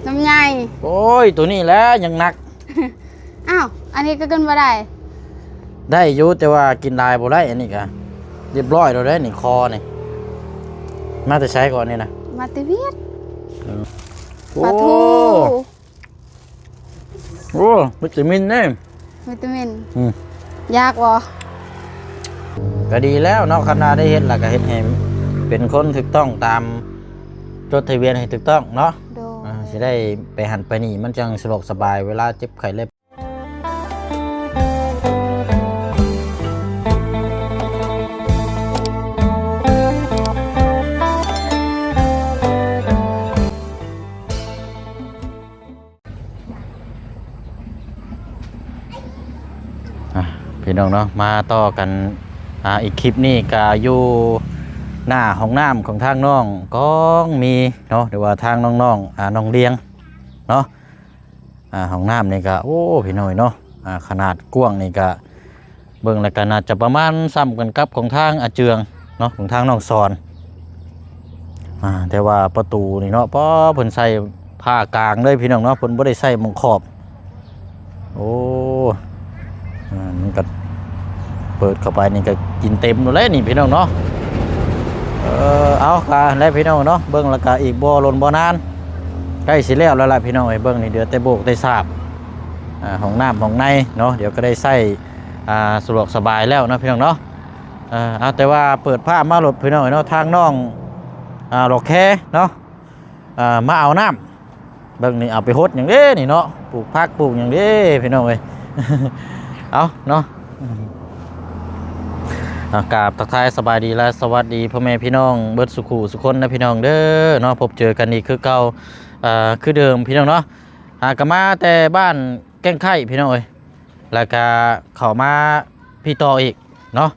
ນ້ຳໃຫຍ່. ໂອ້ຍ ໂຕນີ້ແຫຼະຍັງໜັກ. ອ້າວ ອັນນີ້ກໍກິນບໍ່ໄດ້. ໄດ້ຢູ່ ແຕ່ວ່າກິນຫຼາຍບໍ່ໄດ້. ອັນນີ້ກໍຮຽບຮ້ອຍແລ້ວເດ້ນີ້ ຄໍນີ້. ມາແຕ່ໃສກ່ອນນີ້ນະ? ມາແຕ່ຫວຽດ. ເອີ ໂອ້ ປາທູ. ໂອ້ ວິຕາມິນເດ້. ວິຕາມິນ. ອືມ ຢາກບໍ່? ກໍດີແລ້ວເນາະ ຄັນວ່າໄດ້ເຮັດແລ້ວກໍເຮັດໃຫ້ເປັນຄົນຖືກຕ້ອງຕາມຈົດທະບຽນໃຫ້ຖືກຕ້ອງເນາະ. ໂດຍ ອ່າ ຊິໄດ້ໄປຫັ້ນໄປນີ້ ມັນຈັ່ງສະດວກສະບາຍເວລາເຈັບໄຂ້ໄດ້ ອ່ະ ພີ່ນ້ອງເນາະ ມາຕໍ່ກັນ ອ່າ ອີກຄລິບນີ້ກະຢູ່ໜ້າຫ້ອງນ້ຳຂອງທາງນ້ອງກອງມີເນາະ ຫຼືວ່າທາງນ້ອງໆ ອ່າ ນ້ອງລຽງເນາະ. ອ່າ ຫ້ອງນ້ຳນີ້ກະ ໂອ້ ພີ່ນ້ອງເນາະ ອ່າ ຂະໜາດກວ້າງນີ້ກະ ເບິ່ງແລ້ວກໍໜ້າຈະປະມານສ່ຳກັນກັບຂອງທາງອາເຈືອງເນາະ ຂອງທາງນ້ອງສອນ. ອ່າ ແຕ່ວ່າປະຕູນີ້ເນາະ ປ້າ ເພິ່ນໃສ່ຜ້າກາງເລີຍພີ່ນ້ອງເນາະ ເພິ່ນບໍ່ໄດ້ໃສ່ໝ່ອງຂອບ. ໂອ້ ອ່າ ມັນກໍເປີດເຂົ້າໄປນີ້ກໍກິນເຕັມໂລດແຫຼະນີ້ພີ່ນ້ອງເນາະ. ເອີ ເອົາ ກະແລ້ວພີ່ນ້ອງເນາະ ເບິ່ງແລ້ວກະອີກບໍ່ດົນບໍ່ນານ ໃກ້ຊິແລ້ວແລ້ວລະພີ່ນ້ອງເອີຍ. ເບິ່ງນີ້ເຫຼືອແຕ່ໂບກແຕ່ສາບ ອ່າ ຫ້ອງນ້ຳຫ້ອງໃນເນາະ ດຽວກໍໄດ້ໃຊ້ ອ່າ ສະດວກສະບາຍແລ້ວເນາະພີ່ນ້ອງເນາະ. ເອີ ເອົາ ແຕ່ວ່າເປີດພາບມາໂລດພີ່ນ້ອງເນາະ ທາງນ້ອງ ອ່າ ຫຼອກແຄເນາະ ອ່າ ມາເອົານ້ຳ. ເບິ່ງນີ້ ເອົາໄປຫົດຫຍັງເດ້ນີ້ເນາະ ປູກຜັກປູກຫຍັງເດ້ພີ່ນ້ອງເອີຍ. ເອົາເນາະ ອ່າ ກາບທັກທາຍສະບາຍດີ ແລະ ສະຫວັດດີພໍ່ແມ່ພີ່ນ້ອງເບິດສູ່ຄູ່ສູ່ຄົນນະພີ່ນ້ອງເດີເນາະ. ພົບເຈີກັນອີກຄືເກົ່າ ເອີ ຄືເດີມພີ່ນ້ອງເນາະ. ຫາກໍມາແຕ່ບ້ານແກ້ງໄຂ່ພີ່ນ້ອງເອີຍ ແລ້ວກະເຂົ້າມາພີ້ຕໍ່ອີກເນາະ.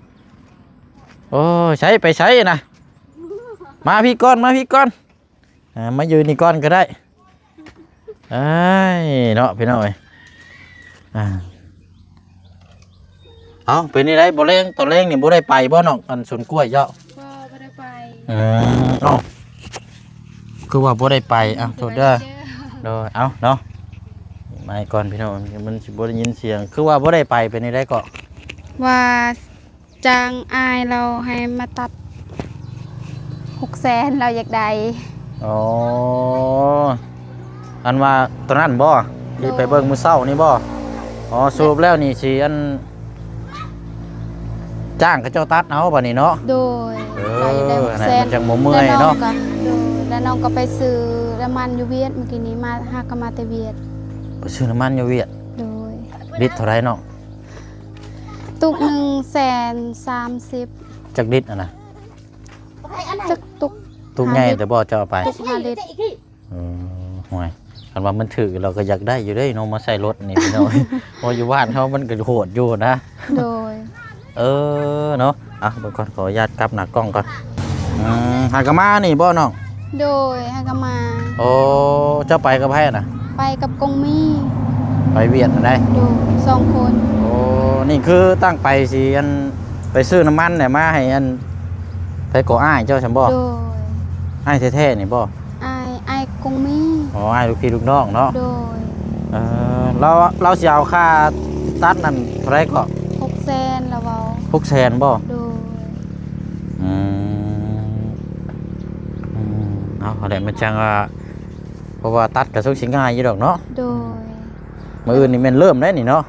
ໂອ້ຍ ໃສ ໄປໃສນະ? ມາພີ້ກ່ອນ ມາພີ້ກ່ອນ ອ່າ ມາຢູ່ນີ້ກ່ອນກໍໄດ້. ເອີຍ ເນາະພີ່ນ້ອງເອີຍ. ອ່າ ເອົ້າ ເປັນຈັ່ງໃດ ບໍ່ແລງ ຕອນແລງນີ້ບໍ່ໄດ້ໄປບໍ່ນ້ອງ ອັນສວນກ້ວຍເຈົ້າ? ບໍ່ ບໍ່ໄດ້ໄປ. ເອີ ເອົ້າ ຄືວ່າບໍ່ໄດ້ໄປ? ອ່ະ ໂທດເດີ. ໂດຍ ເອົ້າເນາະ ໄມກ່ອນພີ່ນ້ອງ ມັນຊິບໍ່ໄດ້ຍິນສຽງ. ຄືວ່າບໍ່ໄດ້ໄປ ເປັນຈັ່ງໃດເກາະ? ວ່າ ຈ້າງອ້າຍລາວໃຫ້ມາຕັດຫົກແສນ ລາວຢາກໄດ້. ອໍ ອັນວ່າໂຕນັ້ນບໍ່ ທີ່ໄປເບິ່ງມື້ເຊົ້ານີ້ບໍ່? ໂດຍ ອໍ ສະຫຼຸບແລ້ວນີ້ຊິອັນ ຈ້າງເຂົາເຈົ້າຕັດເອົາບາດນີ້ເນາະ. ໂດຍ ເອີ ໄປໄດ້ຫົກແສນ ອັນນັ້ນມັນຈັ່ງບໍ່ເມື່ອຍເນາະ. ແລ້ວນ້ອງກໍ ໂດຍ ແລ້ວນ້ອງກໍໄປຊື້ນ້ຳມັນຢູ່ຫວຽດມື້ກີ້ນີ້ ມາ ຫາກໍມາແຕ່ຫວຽດ. ໄປຊື້ນ້ຳມັນຢູ່ຫວຽດ? ໂດຍ ລິດເທົ່າໃດນ້ອງ? ຕຸກໜຶ່ງແສນສາມສິບ. ຈັກລິດຫັ້ນນະ? ຈັກຕຸກ ຕຸກໃຫຍ່ແຕ່ບໍ່ເຈົ້າເອົາໄປ? ຕຸກຫ້າລິດ. ເອີ ໂອ້ຍ ຄັນວ່າມັນຖືກ ລາວກໍຢາກໄດ້ຢູ່ເດ້ເນາະ ມາໃສ່ລົດນີ້ພີ່ນ້ອງ. ເພາະຢູ່ບ້ານເຮົາມັນກໍໂຫດຢູ່ນະ. ໂດຍ ເອີ ເນາະ. ອ່ະ ເບິ່ງກ່ອນ ຂໍອະນຸຍາດກັບໜ້າກ້ອງກ່ອນ. ອືມ ຫາກໍມານີ້ບໍ່ນ້ອງ? ໂດຍ ຫາກໍມາ. ໂອ້ ເຈົ້າໄປກັບໃຜນະ? ໄປກັບກົງມີ. ໄປຫວຽດຫັ້ນໃດ? ໂດຍ ສອງຄົນ. ໂອ້ ນີ້ຄືຕັ້ງໄປຊິອັນ ໄປຊື້ນ້ຳມັນແຫຼະ ມາໃຫ້ອັນ ໃຜກໍ ອ້າຍເຈົ້າຊັ້ນບໍ່? ໂດຍ ອ້າຍແທ້ໆນີ້ບໍ່? ອ້າຍ ອ້າຍກົງມີ. ອໍ ອ້າຍລູກພີ່ລູກນ້ອງເນາະ. ໂດຍ ເອີ ລາວ ລາວຊິເອົາຄ່າຕັດນັ້ນເທົ່າໃດເກາະ? ຫົກແສນລາວເວົ້າ. ຫົກແສນບໍ່? ໂດຍ ອືມ ອືມ ເອົາ ຫັ້ນແຫຼະ ມັນຈັ່ງວ່າ ເພາະວ່າຕັດກໍສຸກຊິງ່າຍຢູ່ດອກເນາະ. ໂດຍ ມື້ອື່ນນີ້ແມ່ນເລີ່ມແລ້ວນີ້ເນາະ.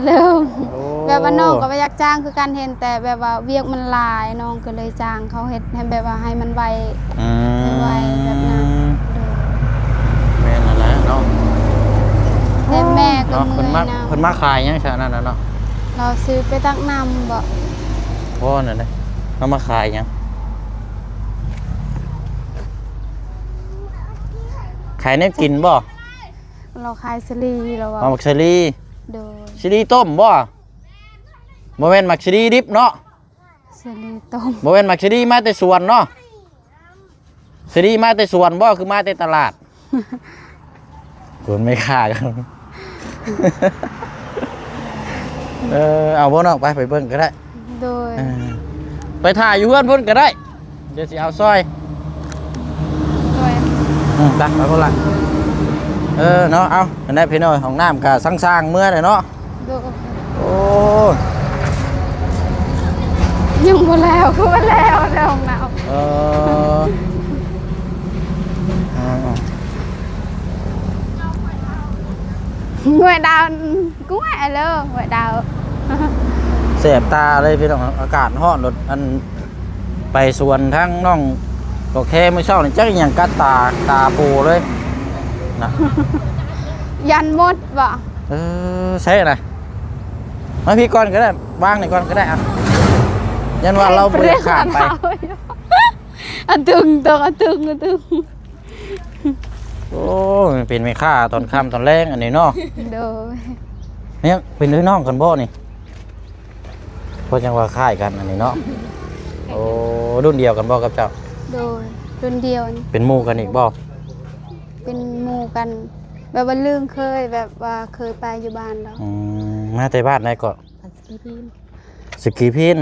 ເລີ່ມ. ໂອ້ ແບບວ່ານ້ອງກໍບໍ່ຢາກຈ້າງຄືກັນ ເຫັນແຕ່ແບບວ່າວຽກມັນຫຼາຍ ນ້ອງກໍເລີຍຈ້າງເຂົາເຮັດໃຫ້ແບບວ່າໃຫ້ມັນໄວ. ອືມ ໄວແບບນັ້ນ. ໂດຍ ແມ່ນນັ້ນແຫຼະເນາະ. ແຕ່ແມ່ກໍເມື່ອຍນຳ. ເພິ່ນມາຂາຍຫຍັງຊະນັ້ນນະເນາະ? ລາວຊື້ໄປຕັກນ້ຳບໍ? ບໍ່ ນັ້ນເດ້ ເຮົາມາຂາຍຫຍັງ? ຂາຍແນວກິນບໍ? ລາວຂາຍສາລີ ລາວວ່າ. ເອົາໝາກສາລີ. ໂດຍ ສາລີຕົ້ມບໍ? ບໍ່ແມ່ນໝາກສາລີດິບເນາະ. ສາລີຕົ້ມ. ບໍ່ແມ່ນໝາກສາລີມາແຕ່ສວນເນາະ. ສາລີມາແຕ່ສວນບໍ ຄືມາແຕ່ຕະຫຼາດ? ຄົນແມ່ຄ້າກັນ. ເອີ ເອົາບໍ່ນ້ອງ? ໄປ ໄປເບິ່ງກໍໄດ້. ໂດຍ ເອີ ໄປຖ້າຢູ່ເຮືອນພຸ້ນກໍໄດ້ ດຽວຊິເອົາຊ່ອຍ. ໂດຍ ອືມ ໄປ ໄປພຸ້ນລະ. ເອີ ເນາະ ເອົາ ອັນໃດພີ່ນ້ອງ ຫ້ອງນ້ຳກໍສ້າງໆເມືອແຫຼະເນາະ. ໂດຍ. ໂອ້ ຍັງບໍ່ແລ້ວ ຄືວ່າແລ້ວແຕ່ຫ້ອງນ້ຳ. ເອີ ອ່າ ຫ້ວຍດາວ ກູແອເລີ ຫ້ວຍດາວ ແສບຕາເລີຍພີ່ນ້ອງ. ອາກາດຮ້ອນໂລດ ອັນ ໄປສວນທາງນ້ອງກໍແຄ່ມື້ເຊົ້ານີ້ ຈັກອີ່ຫຍັງກັດຕາ ຕາໂປເລີຍນະ. ຢ້ານມົດບໍ່? ເອີ ໃຊ່ນະ ມາພີ້ກ່ອນກໍໄດ້ ວາງນີ້ກ່ອນກໍໄດ້ອະ. ຢ້ານວ່າລາວບໍ່ຢາກຂ້າມໄປ. ອະຕຶງ ຕ້ອງອະຕຶງ ອະຕຶງ. ໂອ້ ເປັນແມ່ຄ້າຕອນຄ່ຳຕອນແລງອັນນີ້ເນາະ. ໂດຍ. ແມ່ນ ເປັນເອື້ອຍນ້ອງກັນບໍ່ນີ້? ເພາະຈັ່ງວ່າຄ້າຍກັນອັນນີ້ເນາະ. ໂອ້ ລຸ້ນດຽວກັນບໍ່ກັບເຈົ້າ? ໂດຍ ລຸ້ນດຽວ. ເປັນໝູ່ກັນອີກບໍ່? ເປັນໝູ່ກັນ ແບບວ່າລຶ້ງເຄີຍ ແບບວ່າເຄີຍໄປຢູ່ບ້ານດອກ. ອືມ ມາແຕ່ບ້ານໃດເກາະ? ສະກີພີນ. ສະກີພີນ.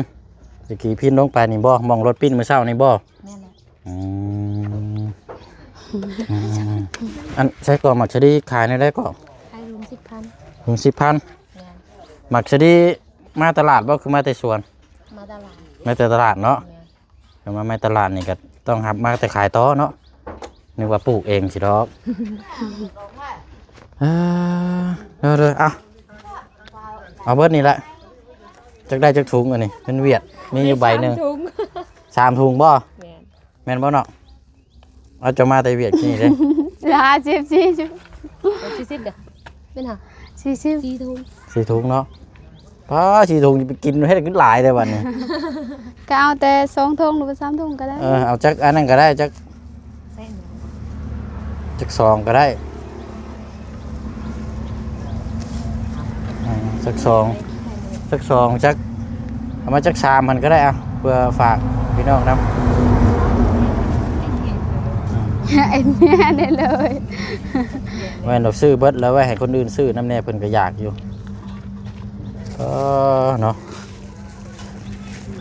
ສະກີພີນລົງໄປນີ້ບໍ່? ໝ່ອງລົດປີ້ນມື້ເຊົ້ານີ້ບໍ່? ແມ່ນແຫຼະ. ອືມ ອືມ ອັນໃສ່ກ່ອນ ໝາກສາລີຂາຍແນວໃດກໍ? ຂາຍຖົງສິບພັນ. ຖົງສິບພັນ. ແມ່ນ. ໝາກສາລີມາຕະຫຼາດບໍ່ ຄືມາແຕ່ສວນ? ມາຕະຫຼາດ. ມາແຕ່ຕະຫຼາດເນາະ. ແມ່ນ. ຄັນວ່າມາຕະຫຼາດນີ້ກໍຕ້ອງຮັບມາແຕ່ຂາຍຕໍ່ເນາະ ນຶກວ່າປູກເອງຊິດອກ. ເອີ ເດີໆ ເອົາ ເອົາເບິດນີ້ແຫຼະ. ຈັກໄດ້ຈັກຖົງອັນນີ້ ເງິນຫວຽດມີຢູ່ໃບໜຶ່ງ. ສາມຖົງ. ສາມຖົງບໍ່? ແມ່ນ. ແມ່ນບໍ່ເນາະ? ເອົາ ເຈົ້າມາແຕ່ຫວຽດນີ້ເດ້. ຫ້າສິບ ສີ່ສິບ ເອົາ ສີ່ສິບເດີ້. ເປັນຫາ ສີ່ສິບ ສີ່ຖົງ. ສີ່ຖົງເນາະ. ປ້າ ສີ່ຖົງ ຊິໄປກິນເຮັດຄືຫຼາຍແທ້ບັດນີ້. ກໍເອົາແຕ່ສອງຖົງ ຫຼືວ່າສາມຖົງກໍໄດ້. ເອີ ເອົາຈັກອັນນັ້ນກໍໄດ້ ຈັກ ແຊນ ຈັກສອງກໍໄດ້. ອ່າ ຈັກສອງ ຈັກສອງ ຈັກ ເອົາມາຈັກສາມຫັ້ນກໍໄດ້ ອ່ະ ເພື່ອຝາກພີ່ນ້ອງນຳ. ເອັນເມຍໄດ້ເລີຍ. ແມ່ນດອກ ຊື້ເບິດແລ້ວໄວ້ໃຫ້ຄົນອື່ນຊື້ນຳແດ່ ເພິ່ນກໍຢາກຢູ່. ເອີ ເນາະ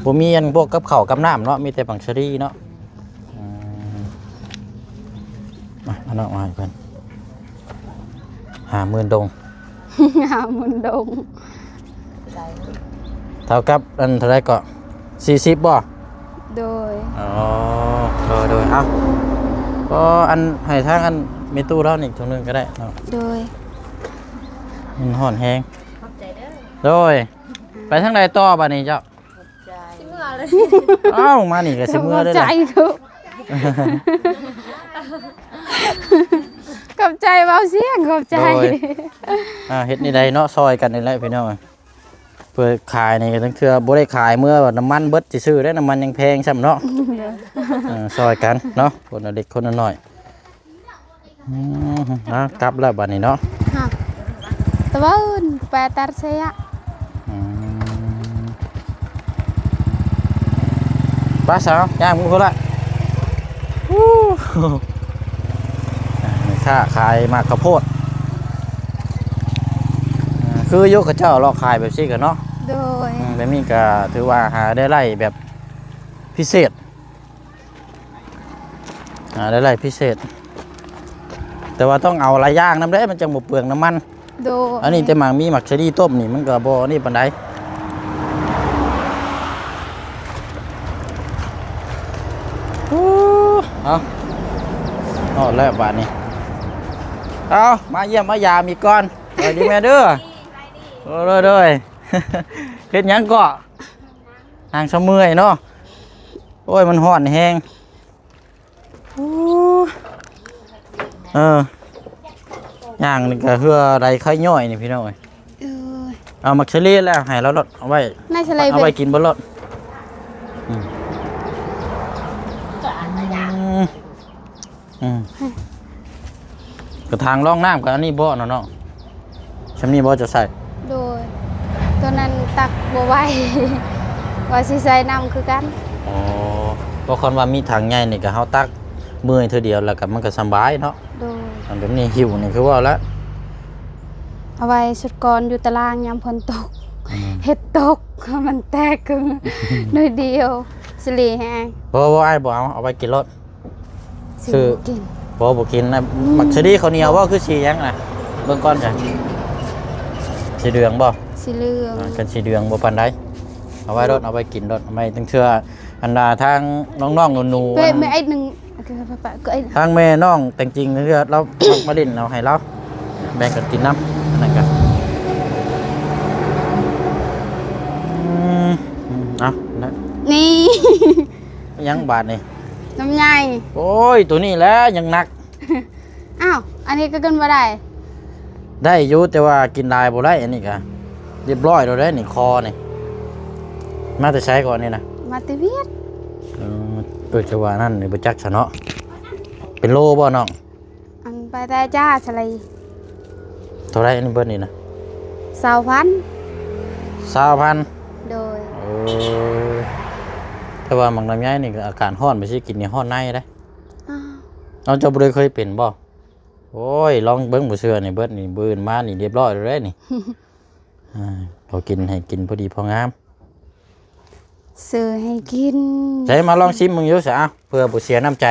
ບໍ່ມີອັນພວກກັບເຂົ້າກັບນ້ຳເນາະ ມີແຕ່ບັກສາລີເນາະ. ອືມ ມາ ເອົານ້ອງມາໃຫ້ເພິ່ນ ຫ້າໝື່ນດົງ. ຫ້າໝື່ນດົງ ເທົ່າກັບອັນເທົ່າໃດເກາະ? ສີ່ສິບບໍ່? ໂດຍ. ອໍ ໂດຍໆ ເອົາ ກໍອັນໃຫ້ທາງອັນແມ່ຕູ້ລາວນີ້ຖົງໜຶ່ງກໍໄດ້ເນາະ. ໂດຍ. ມັນຮ້ອນແຮງ. ຂອບໃຈເດີ້. ໂດຍ. ໄປທາງໃດຕໍ່ບັດນີ້ເຈົ້າ? ຂອບໃຈ. ຊິເມືອເລີຍ. ເອົ້າ ມານີ້ກໍຊິເມືອເລີຍ. ຂອບໃຈທຸກ ຂອບໃຈເວົ້າສຽງ ຂອບໃຈ. ໂດຍ. ອ່າ ເຮັດແນວໃດເນາະ ຊ່ອຍກັນນີ້ແຫຼະພີ່ນ້ອງ. ເພື່ອຂາຍນີ້ກໍຕັ້ງເທື່ອບໍ່ໄດ້ຂາຍ ເມື່ອວ່ານ້ຳມັນເບິດຊື່ໆເດ້ ນ້ຳມັນຍັງແພງຊ້ຳເນາະ. ເອີ ຊ່ອຍກັນເນາະ ຄົນລະເລັກຄົນລະນ້ອຍ. ອືມ ອ່າ ກັບແລ້ວບັດນີ້ເນາະ. ຮະ ຕະເວີນ ແປຕັດເຊຍະ. ອືມ ໄປສາວ ຍ່າງມື້ພຸ້ນລະ. ຮູ້ ອ່າ ແມ່ຄ້າຂາຍໝາກເຂົ້າໂພດ. ອ່າ ຄືຢູ່ເຂົາເຈົ້າເລາະຂາຍແບບຊີ້ກັນເນາະ. ໂດຍ. ອືມ ແບບນີ້ກໍຖືວ່າຫາໄດ້ໄລ່ແບບພິເສດ. ອ່າ ໄດ້ໄລ່ພິເສດ ແຕ່ວ່າຕ້ອງເອົາຫຼາຍຢ່າງນຳເດ້ ມັນຈັ່ງບໍ່ເປືອງນ້ຳມັນ. ໂດຍ. ອັນນີ້ແຕ່ໝາກມີໝາກສາລີຕົ້ມນີ້ ມັນກໍບໍ່ນີ້ປານໃດ. ໂອ້ ເອົາ ຮອດແລ້ວບາດນີ້. ເອົາ ມາຢ້ຽມມາຢາມອີກກ່ອນ. ສະບາຍດີແມ່ເດີ. ໂດຍໆ ເຮັດຫຍັງເກາະ? ນາງສະເມື່ອຍເນາະ. ໂອ້ຍ ມັນຮ້ອນແຮງ. ໂອ້ ເອີ ຍ່າງນີ້ກໍເຫື່ອໄຫຼໄຄຍ້ອຍນີ້ພີ່ນ້ອງເອີຍ. ເອີຍ ເອົາໝາກສາລີແລ້ວໃຫ້ລາວໂລດ ເອົາໄວ້ ໃນສະໄລ ເອົາໄວ້ກິນເບິດໂລດ. ອືມ ອືມ ອືມ ກະຖາງລອງນ້ຳກະອັນນີ້ບໍ່ເນາະ ສ່ຳນີ້ບໍ່ຈະໃສ່? ໂດຍ ໂຕນັ້ນຕັກບໍ່ໄຫວ ວ່າຊິໃສ່ນຳຄືກັນ. ອໍ ເພາະຄັນວ່າມີຖັງໃຫຍ່ນີ້ກະເຮົາຕັກເມື່ອຍເທື່ອດຽວ ແລ້ວກະມັນກະສະບາຍເນາະ. ໂດຍ ອັນແບບນີ້ຫິ້ວນີ້ຄືວ່າລະ ເອົາໄວ້ຊຸດກ່ອນຢູ່ຕາລາງຍາມຝົນຕົກ. ອືມ ເຫັດຕົກ ມັນແຕກໜ້ອຍດຽວ ສະເລແຮງ. ບໍ່ ບໍ່ ອ້າຍບໍ່ເອົາ ເອົາໄວ້ກິນໂລດ. ຊື້ ຊື້ກິນ ບໍ່ ບໍ່ກິນນະ. ອືມ ໝາກສາລີເຂົ້າໜຽວບໍ່ ຄືສີຫຍັງນະ? ເບິ່ງກ່ອນຈ້ະ. ສີເຫຼືອງບໍ່? ສີເຫຼືອງ. ອ່າ ຄັນສີເຫຼືອງບໍ່ປານໃດ. ເອົາໄວ້ໂລດ ເອົາໄວ້ກິນໂລດ. ໄວ້ ຕັ້ງເທື່ອ ອັນນ່າ ທາງນ້ອງໆ ໜູໆ ເອີ ອັນ ແມ່ໄອ້ໜຶ່ງ ໂອເຄ ໄປໆ ກໍໄອ້ ທາງແມ່ນ້ອງແຕ່ງຈິງເທື່ອ ລາວມັກມາຫຼິ້ນ ເອົາໃຫ້ລາວ ແບ່ງກັນກິນນຳ. ອັນນັ້ນກະ ອືມ ເອົາ ນີ້ ຍັງບາດນີ້ ນ້ຳໃຫຍ່. ໂອ້ຍ ໂຕນີ້ແຫຼະຍັງໜັກ. ອ້າວ ອັນນີ້ກໍກິນບໍ່ໄດ້? ໄດ້ຢູ່ ແຕ່ວ່າກິນຫຼາຍບໍ່ໄດ້. ອັນນີ້ກະຮຽບຮ້ອຍແລ້ວເດ້ນີ້ ຄໍນີ້. ມາແຕ່ໃສກ່ອນນີ້ນະ? ມາແຕ່ຫວຽດ. ເອີ ເອີ ຈະວ່ານັ້ນນີ້ບໍ່ຈັກຊະເນາະ. ເປັນໂລບໍ່ນ້ອງ? ອັນ ໄປແຕ່ຈ້າສະໄລ. ເທົ່າໃດອັນນີ້ເບິດນີ້ນະ? ຊາວພັນ. ຊາວພັນ? ໂດຍ. ເອີ ແຕ່ວ່າໝາກລຳໄຍນີ້ກໍອາກາດຮ້ອນ ໄປຊິກິນນີ້ຮ້ອນໃນເດ້. ອ້າວ ເອົາ ເຈົ້າບໍ່ໄດ້ເຄີຍເປັນບໍ່? ໂອ້ຍ ລອງເບິ່ງ ບໍ່ເຊື່ອນີ້ ເບິດນີ້ ມື້ອື່ນມານີ້ ຮຽບຮ້ອຍແລ້ວເດ້ນີ້. ອ່າ ເຂົາກິນໃຫ້ກິນພໍດີພໍງາມ ຊື້ໃຫ້ກິນ. ໃສ ມາລອງຊິມເບິ່ງຢູ່ຊະ ເພື່ອບໍ່ເສຍນ້ຳໃຈ.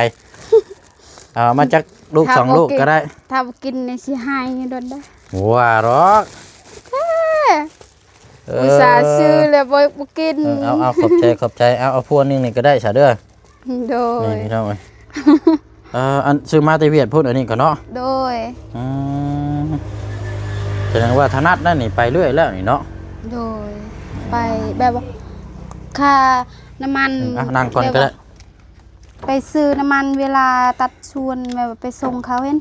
ເອົາມາຈັກລູກສອງລູກກໍໄດ້. ຖ້າບໍ່ກິນນີ້ຊິຫາຍໂດນໄດ໋. ວ່າດອກ. ເອີ ອຸດສ່າຊື້ແລ້ວບໍ່ ບໍ່ກິນ. ເອີ ເອົາ ເອົາ ຂອບໃຈ ຂອບໃຈ. ເອົາ ເອົາພວງໜຶ່ງນີ້ກໍໄດ້ຊະເດີ. ໂດຍ. ນີ້ພີ່ນ້ອງເອີຍ ເອີ ອັນຊື້ມາແຕ່ຫວຽດພຸ້ນ ອັນນີ້ກໍເນາະ. ໂດຍ. ອືມ ສະແດງວ່າຖະໜັດນັ້ນນີ້ ໄປເລື້ອຍແລ້ວນີ້ເນາະ. ໂດຍ. ໄປແບບວ່າຄ່ານ້ຳມັນ. ອືມ ອ່ະ ນັ່ງກ່ອນກໍໄດ້. ແບບວ່າໄປຊື້ນ້ຳມັນເວລາຕັດສວນ ແບບວ່າໄປສົ່ງເຂົາ ເຫັນ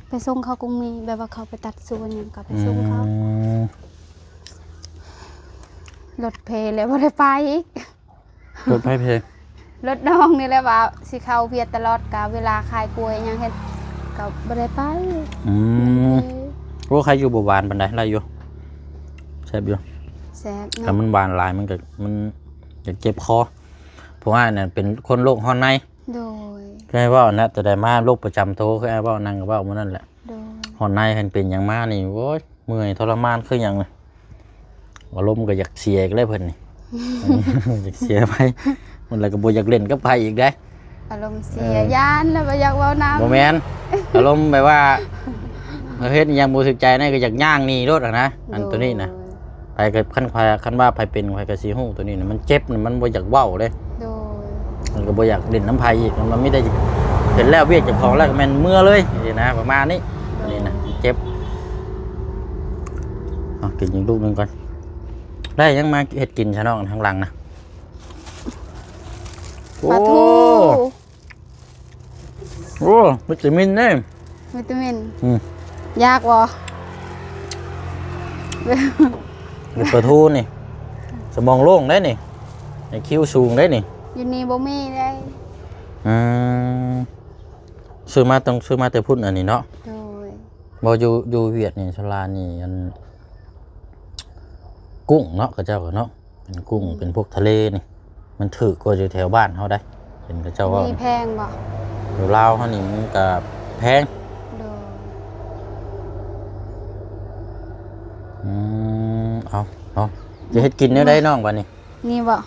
ໄປສົ່ງເຂົາກຸງມີ ແບບວ່າເຂົາໄປຕັດສວນຫຍັງ ກໍໄປສົ່ງເຂົາ. ອືມ ລົດເພແລ້ວບໍ່ໄດ້ໄປອີກ. ລົດໃຜເພ? ລົດນ້ອງນີ້ແຫຼະ ວ່າຊິເຂົ້າຫວຽດຕະຫຼອດ ກະເວລາຂາຍກ້ວຍຫຍັງເຮັດ ກະບໍ່ໄດ້ໄປ. ອືມ ໂອ້ ໄຄຢູ່ ບໍ່ຫວານປານໃດ ໄດ້ຢູ່ ແຊບຢູ່. ແຊບເນາະ. ຄັນມັນຫວານຫຼາຍ ມັນກະ ມັນກະເຈັບຄໍ ເພາະວ່າອັນນັ້ນເປັນຄົນໂລກຮ້ອນໃນ. ໂດຍ. ຄືອ້າຍເວົ້ານະ ແຕ່ໃດມາໂລກປະຈຳໂຕ ຄືອ້າຍເວົ້າ ນັ່ງເວົ້າມື້ນັ້ນແຫຼະ. ໂດຍ. ຮ້ອນໃນ ຄັນເປັນຫຍັງມານີ້ ໂອ້ຍ ເມື່ອຍທໍລະມານຄືຫຍັງນະ. ອາລົມກໍຢາກເສຍອີກແລ້ວເພິ່ນນີ້ ຢາກເສຍໄປ ມັນລະກໍບໍ່ຢາກຫຼິ້ນກັບໃຜອີກເດ້. ອາລົມເສຍ ເອີ ຢ້ານແລ້ວບໍ່ຢາກເວົ້ານຳ. ບໍ່ແມ່ນ ອາລົມແບບວ່າເຮົາເຮັດອີ່ຫຍັງບໍ່ຖືກໃຈນະ ກໍຢາກຍ່າງໜີໂລດຫັ້ນນະ. ອັນໂຕນີ້ນະ ໂດຍ ໃຜກໍ ຄັນ ຄັນວ່າໃຜເປັນ ໃຜກໍຊິຮູ້ ໂຕນີ້ນະ ມັນເຈັບນະ ມັນບໍ່ຢາກເວົ້າເດ້. ໂດຍ. ມັນກໍບໍ່ຢາກຫຼິ້ນນຳໃຜອີກ ມັນມີແຕ່ເຮັດແລ້ວວຽກເຈົ້າຂອງແລ້ວກໍແມ່ນເມືອເລີຍຊີ້ນະ ປະມານນີ້. ໂດຍ. ອັນນີ້ນະເຈັບ. ເອົາ ກິນອີກລູກໜຶ່ງກ່ອນ. ໄດ້ຫຍັງມາເຮັດກິນຊະນ້ອງ ທາງຫຼັງນະ? ປາທູ. ໂອ້ ວິຕາມິນເດ້. ວິຕາມິນ. ອືມ. ຢາກບໍ່? ກິນປາທູນີ້ ສະໝອງໂລ່ງເດ້ນີ້ ໄອຄິວສູງເດ້ນີ້. ຢູ່ນີ້ບໍ່ມີເດ້. ອືມ. ຊື້ມາ ຕ້ອງຊື້ມາແຕ່ພຸ້ນອັນນີ້ເນາະ. ໂດຍ. ບໍ່ ຢູ່ ຢູ່ຫວຽດນີ້ ສ່ວນຫຼາຍນີ້ ອັນ ກຸ້ງເນາະ ເຂົາເຈົ້າກໍເນາະ ເປັນກຸ້ງ ອືມ ເປັນພວກທະເລນີ້ ມັນຖືກກວ່າຢູ່ແຖວບ້ານເຮົາໄດ໋ ເຫັນເຂົາເຈົ້າເວົ້າ. ມີແພງບໍ່? ຢູ່ລາວເຮົານີ້ມັນກະແພງ. ໂດຍ. ອືມ ເອົາເນາະ ຈະເຮັດກິນແນວໃດນ້ອງບາດນີ້? ນີ້ບໍ່?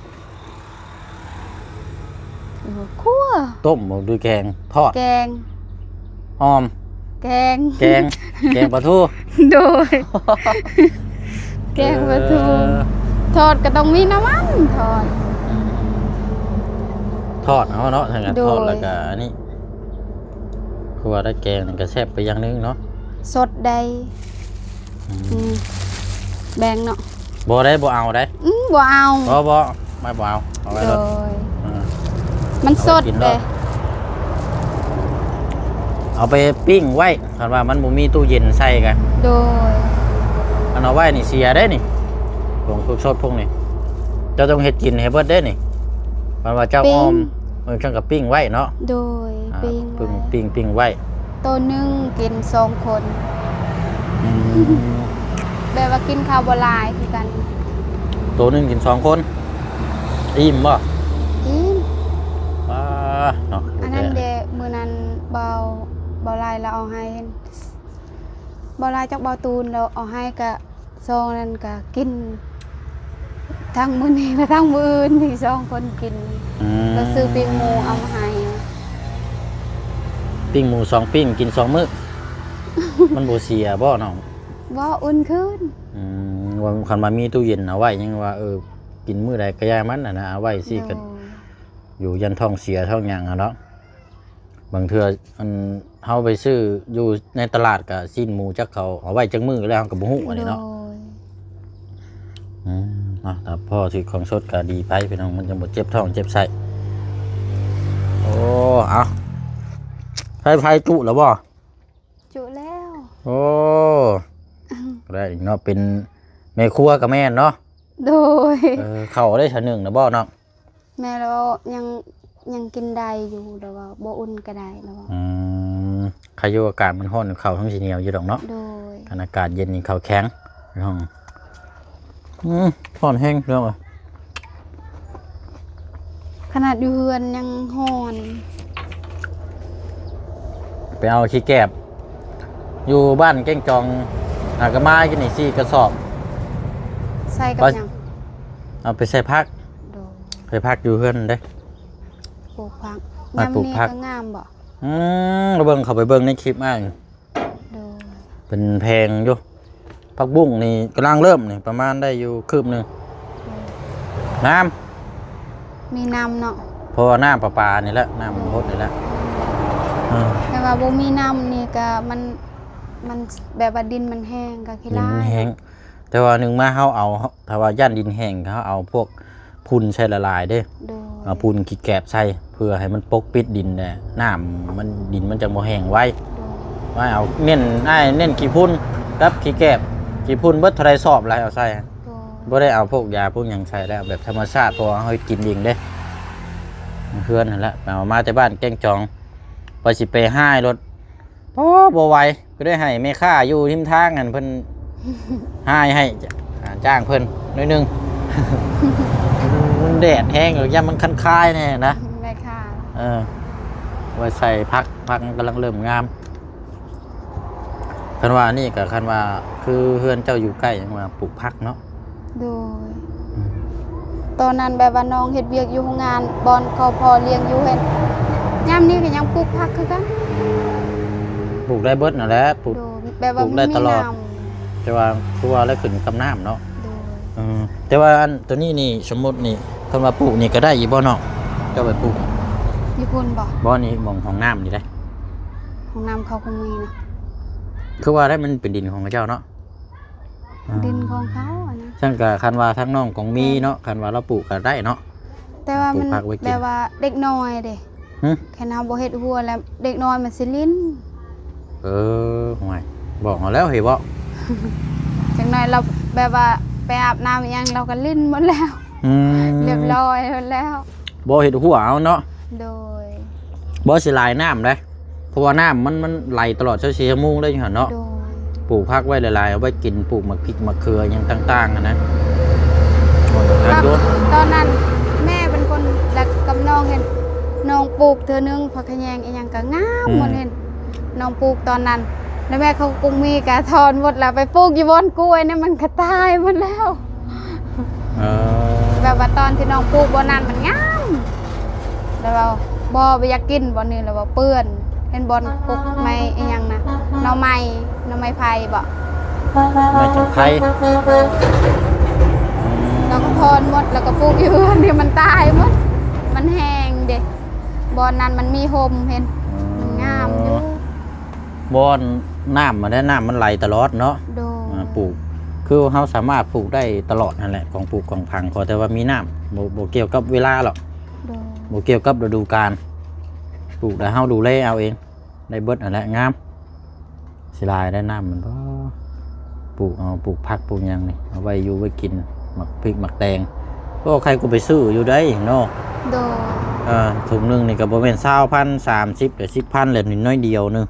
ເອີ ຂົ້ວ ຕົ້ມບໍ່ ຫຼືແກງ? ທອດ? ແກງ. ອ່ອມ? ແກງ. ແກງ ແກງປາທູ. ໂດຍ. ແກງປາທູ. ເອີ ທອດກໍຕ້ອງມີນ້ຳມັນທອດ. ອືມ ທອດເອົາເນາະ ຖ້າຊັ້ນ. ໂດຍ. ທອດແລ້ວກໍອັນນີ້ ຄືວ່າໄດ້ແກງນີ້ກໍແຊບໄປຢ່າງໜຶ່ງເນາະ. ສົດໄດ໋. ອືມ ອືມ ແບ່ງເນາະ. ບໍ່ໄດ້ ບໍ່ເອົາໄດ໋. ອືມ ບໍ່ເອົາ. ບໍ່ ບໍ່ ມາ ບໍ່ເອົາ ເອົາໄວ້ໂລດ. ໂດຍ. ອ່າ ມັນສົດເດ້. ເອົາໄປກິນໂລດ ເອົາໄປປີ້ງໄວ້ ຄັນວ່າມັນບໍ່ມີຕູ້ເຢັນໃສ່ກະ. ໂດຍ. ຄັນເອົາໄວ້ນີ້ເສຍເດ້ນີ້ ຂອງສົດໆພວກນີ້ ເຈົ້າຕ້ອງເຮັດກິນໃຫ້ເບິດເດ້ນີ້. ຄັນວ່າເຈົ້າ ປີ້ງ ອ້ອມ ເອີ ຈັ່ງກໍປີ້ງໄວ້ເນາະ. ໂດຍ. ອ່າ ປີ້ງ ປີ້ງ ໄວ້ ປີ້ງ ປີ້ງໄວ້. ໂຕໜຶ່ງກິນສອງຄົນ. ອືມ ແບບວ່າກິນເຂົ້າບໍ່ຫຼາຍຄືກັນ. ໂຕໜຶ່ງກິນສອງຄົນ ອີ່ມບໍ່? ອີ່ມ. ປາ ເນາະ. ອັນນັ້ນເດ້ ມື້ນັ້ນເບົາ ເບົາຫຼາຍລາວເອົາໃຫ້ ເບົາຫຼາຍຈັກເບົາຕູນລາວເອົາໃຫ້ກະ ສອງນັ້ນກະກິນທັງມື້ນີ້ ແລະ ທັງມື້ອື່ນ ມີສອງຄົນກິນ. ອືມ ລາວຊື້ປີ້ງໝູເອົາມາໃຫ້. ປີ້ງໝູສອງປີ້ງກິນສອງມື້ ມັນບໍ່ເສຍບໍ່ນ້ອງ? ບໍ່ ອຸ່ນຄືນ. ອືມ ວ່າຄັນວ່າມີຕູ້ເຢັນເອົາໄວ້ ຍັງວ່າ ເອີ ກິນມື້ໃດກໍຢ່າມັນຫັ້ນນະ ເອົາໄວ້ຊີ້ກໍ ໂດຍ ຢູ່ຢ້ານທ້ອງເສຍທ້ອງຫຍັງຫັ້ນເນາະ. ບາງເທື່ອ ອັນ ເຮົາໄປຊື້ຢູ່ໃນຕະຫຼາດກໍຊີ້ນໝູຈັກເຂົາເອົາໄວ້ຈັກມື້ແລ້ວ ເຮົາກໍບໍ່ຮູ້ອັນນີ້ເນາະ. ໂດຍ ອືມ ເນາະ ຖ້າພໍ້ຊື້ຂອງສົດກໍດີໄປພີ່ນ້ອງ ມັນຈັ່ງບໍ່ເຈັບທ້ອງເຈັບໄສ້. ໂອ້ ເອົາ ໄຟ ໄຟຈຸແລ້ວບໍ່? ຈຸແລ້ວ. ໂອ້ ໄດ້ເນາະ ເປັນແມ່ຄົວກໍແມ່ນເນາະ. ໂດຍ ເອີ ເຂົ້າໄດ້ຊະໜຶ່ງນະບໍ່ນ້ອງ? ແມ່ລາວຍັງ ຍັງກິນໄດ້ຢູ່ ແຕ່ວ່າບໍ່ອຸ່ນກໍໄດ້ລາວວ່າ. ອືມ ໃຄຢູ່ອາກາດມັນຮ້ອນ ເຂົ້າທັງຊິໜຽວຢູ່ດອກເນາະ. ໂດຍ ຄັນອາກາດເຢັນນີ້ເຂົ້າແຂງ. ອືມ ຮ້ອນແຮງພີ່ນ້ອງເອີຍ ຂະໜາດຢູ່ເຮືອນຍັງຮ້ອນ. ໄປເອົາຂີ້ແກບຢູ່ບ້ານແກ້ງຈອງ ຫາກະມາກິນນີ້ສີ່ກະສອບ. ໃສ່ກັບຫຍັງ? ເອົາໄປໃສ່ຜັກ. ໂດຍ ໃສ່ຜັກຢູ່ເຮືອນເດ້. ປູກຜັກ ມາປູກຜັກ ຍາມນີ້ກໍງາມບໍ່? ອືມ ເບິ່ງ ເຂົ້າໄປເບິ່ງໃນຄລິບອ້າຍ. ໂດຍ ເປັນແພງຢູ່. ຜັກບຸ້ງນີ້ກຳລັງເລີ່ມນີ້ ປະມານໄດ້ຢູ່ຄືບໜຶ່ງ. ໂດຍ ງາມ ມີນ້ຳເນາະ ເພາະວ່ານ້ຳປະປານີ້ແຫຼະ ນ້ຳມັນຫົດນີ້ແຫຼະ. ເອີ ແຕ່ວ່າບໍ່ມີນ້ຳນີ້ກໍມັນ ມັນແບບວ່າດິນມັນແຫ້ງກໍຂີ້ລ້າຍ. ດິນມັນແຫ້ງ ແຕ່ວ່າໜຶ່ງມາເຮົາເອົາ ຖ້າວ່າຢ້ານດິນແຫ້ງ ເຮົາເອົາພວກຝຸ່ນໃສ່ຫຼາຍໆເດ້. ໂດຍ ເອົາຝຸ່ນຂີ້ແກບໃສ່ ເພື່ອໃຫ້ມັນປົກປິດດິນແດ່ ນ້ຳມັນ ດິນມັນຈັ່ງບໍ່ແຫ້ງໄວ. ໂດຍ ວ່າເອົາ ເນັ້ນ ອ້າຍເນັ້ນຂີ້ຝຸ່ນກັບຂີ້ແກບ ຂີ້ຝຸ່ນເບິດເທົ່າໃດສອບລະເອົາໃສ່. ໂດຍ ບໍ່ໄດ້ເອົາພວກຢາພວກຫຍັງໃສ່ແລ້ວ ແບບທຳມະຊາດ ເພາະວ່າເຮົາເຮັດກິນເອງເດ້ ເຮືອນຫັ້ນແຫຼະ. ເອົາມາແຕ່ບ້ານແກ້ງຈອງ ວ່າຊິໄປຮ້າຍລົດ ໂອ້ ບໍ່ໄຫວ ກໍໄດ້ໃຫ້ແມ່ຄ້າຢູ່ລິມທາງຫັ້ນເພິ່ນຮ້າຍໃຫ້ ຈ້າງເພິ່ນໜ້ອຍໜຶ່ງ. ມັນແດດແຮງ ຢ້ານມັນຄັນຄາຍແດ່ນະ ແມ່ຄ້າ. ເອີ ໄວ້ໃສ່ຜັກ ຜັກມັນກຳລັງເລີ່ມງາມ. ຄັນວ່ານີ້ກໍ ຄັນວ່າຄືເຮືອນເຈົ້າຢູ່ໃກ້ ຍັງວ່າປູກຜັກເນາະ. ໂດຍ ອືມ ຕອນນັ້ນແບບວ່ານ້ອງເຮັດວຽກຢູ່ໂຮງງານ ບ່ອນເຂົາພໍ່ລ້ຽງຢູ່ຫັ້ນ ຍາມນີ້ກໍຍັງປູກຜັກຄືກັນ. ປູກໄດ້ເບິດນັ້ນແຫຼະ ປູກ ໂດຍ ແບບວ່າ ປູກໄດ້ຕະຫຼອດ ແຕ່ວ່າຄືວ່າແລ້ວຂຶ້ນກັບນ້ຳເນາະ. ໂດຍ ເອີ ແຕ່ວ່າອັນໂຕນີ້ນີ້ ສົມມຸດນີ້ ຄັນວ່າປູກນີ້ກໍໄດ້ຢູ່ບໍ່ນ້ອງ? ເຈົ້າໄປປູກຢູ່ພຸ້ນບໍ່? ບໍ່ ນີ້ໝ່ອງຫ້ອງນ້ຳນີ້ເດ້ ຫ້ອງນ້ຳເຂົາຄົງມີນະ. ຄືວ່າໄດ້ ມັນເປັນດິນຂອງເຂົາເຈົ້າເນາະ. ອ່າ ດິນຂອງເຂົາອັນນັ້ນ. ຊັ້ນກະຄັນວ່າທາງນ້ອງກອງມີເນາະ ເອີ ຄັນວ່າລາວປູກກະໄດ້ເນາະ ແຕ່ວ່າມັນແບບວ່າເດັກນ້ອຍເດ້. ຫຶ? ຄັນເຮົາບໍ່ເຮັດຮົ້ວແລ້ວເດັກນ້ອຍມັນຊິຫຼິ້ນ. ເອີ ໂອ້ຍ ບອກເຮົາແລ້ວເຮີ້ຍເບາະ ຈັກໜ້ອຍລາວແບບວ່າໄປອາບນ້ຳອີ່ຫຍັງ ລາວກໍຫຼິ້ນໝົດແລ້ວ. ອືມ ຮຽບຮ້ອຍໝົດແລ້ວ ບໍ່ເຮັດຮົ້ວເອົາເນາະ. ໂດຍ ບໍ່ເສຍຫຼາຍນ້ຳເດ້ ເພາະວ່ານ້ຳມັນ ມັນໄຫຼຕະຫຼອດຊາວສີ່ຊົ່ວໂມງເລີຍຢູ່ຫັ້ນເນາະ. ໂດຍ ປູກຜັກໄວ້ຫຼາຍໆ ເອົາໄວ້ກິນ ປູກໝາກພິກໝາກເຂືອຫຍັງຕ່າງໆຫັ້ນນະ. ຕອນນັ້ນແມ່ເປັນຄົນ ແລະ ກັບນ້ອງເຫັນ ນ້ອງປູກເທື່ອໜຶ່ງ ຜັກຂະແຍງອີ່ຫຍັງກໍງາມ ອືມ ໝົດ ເຫັນນ້ອງປູກຕອນນັ້ນ ແລ້ວແມ່ເຂົາກໍມີກໍຖອນໝົດ ແລ້ວໄປປູກຢູ່ບ່ອນກ້ວຍນີ້ ມັນກໍຕາຍໝົດແລ້ວ. ເອີ ແບບວ່າຕອນທີ່ນ້ອງປູກບ່ອນນັ້ນມັນງາມ ແລ້ວວ່າບໍ່ ບໍ່ຢາກກິນບ່ອນນີ້ ແລ້ວວ່າເປື້ອນ ເຫັນບ່ອນກົກໄມ້ອີ່ຫຍັງນະ ໜໍ່ໄມ້ ໜໍ່ໄມ້ໄຜ່ບໍ ໄມ້ຈັນໄພ ອືມ ແລ້ວກໍຖອນໝົດ ແລ້ວກໍປູກຢູ່ເຮືອນນີ້ ມັນຕາຍໝົດ ມັນແຫ້ງເດ້. ບ່ອນນັ້ນມັນມີຮົ່ມ ເຫັນ ອືມ ມັນງາມຢູ່ ບ່ອນນ້ຳມັນ ນ້ຳມັນໄຫຼຕະຫຼອດເນາະ. ໂດຍ ອ່າ ປູກ ຄືເຮົາສາມາດປູກໄດ້ຕະຫຼອດຫັ້ນແຫຼະ ຂອງປູກຂອງຝັງ ຂໍແຕ່ວ່າມີນ້ຳ ບໍ່ ບໍ່ກ່ຽວກັບເວລາດອກ. ໂດຍ ບໍ່ກ່ຽວກັບລະດູການ ປູກແລ້ວເຮົາດູແລເອົາເອງ ໄດ້ເບິດຫັ້ນແຫຼະ ງາມ. ເສຍດາຍໄດ໋ນ້ຳມັນ ປູກເອົາ ປູກຜັກປູກຫຍັງນີ້ ເອົາໄວ້ຢູ່ໄວ້ກິນ ໝາກພິກໝາກແຕງ. ໂອ້ ໃຄກູໄປຊື້ຢູ່ໄດ໋ເນາະ. ໂດຍ ເອີ ຖົງໜຶ່ງນີ້ກໍບໍ່ແມ່ນຊາວພັນ ສາມສິບ ຫຼື ສິບພັນ ແຫຼະ ໜ້ອຍດຽວໜຶ່ງ.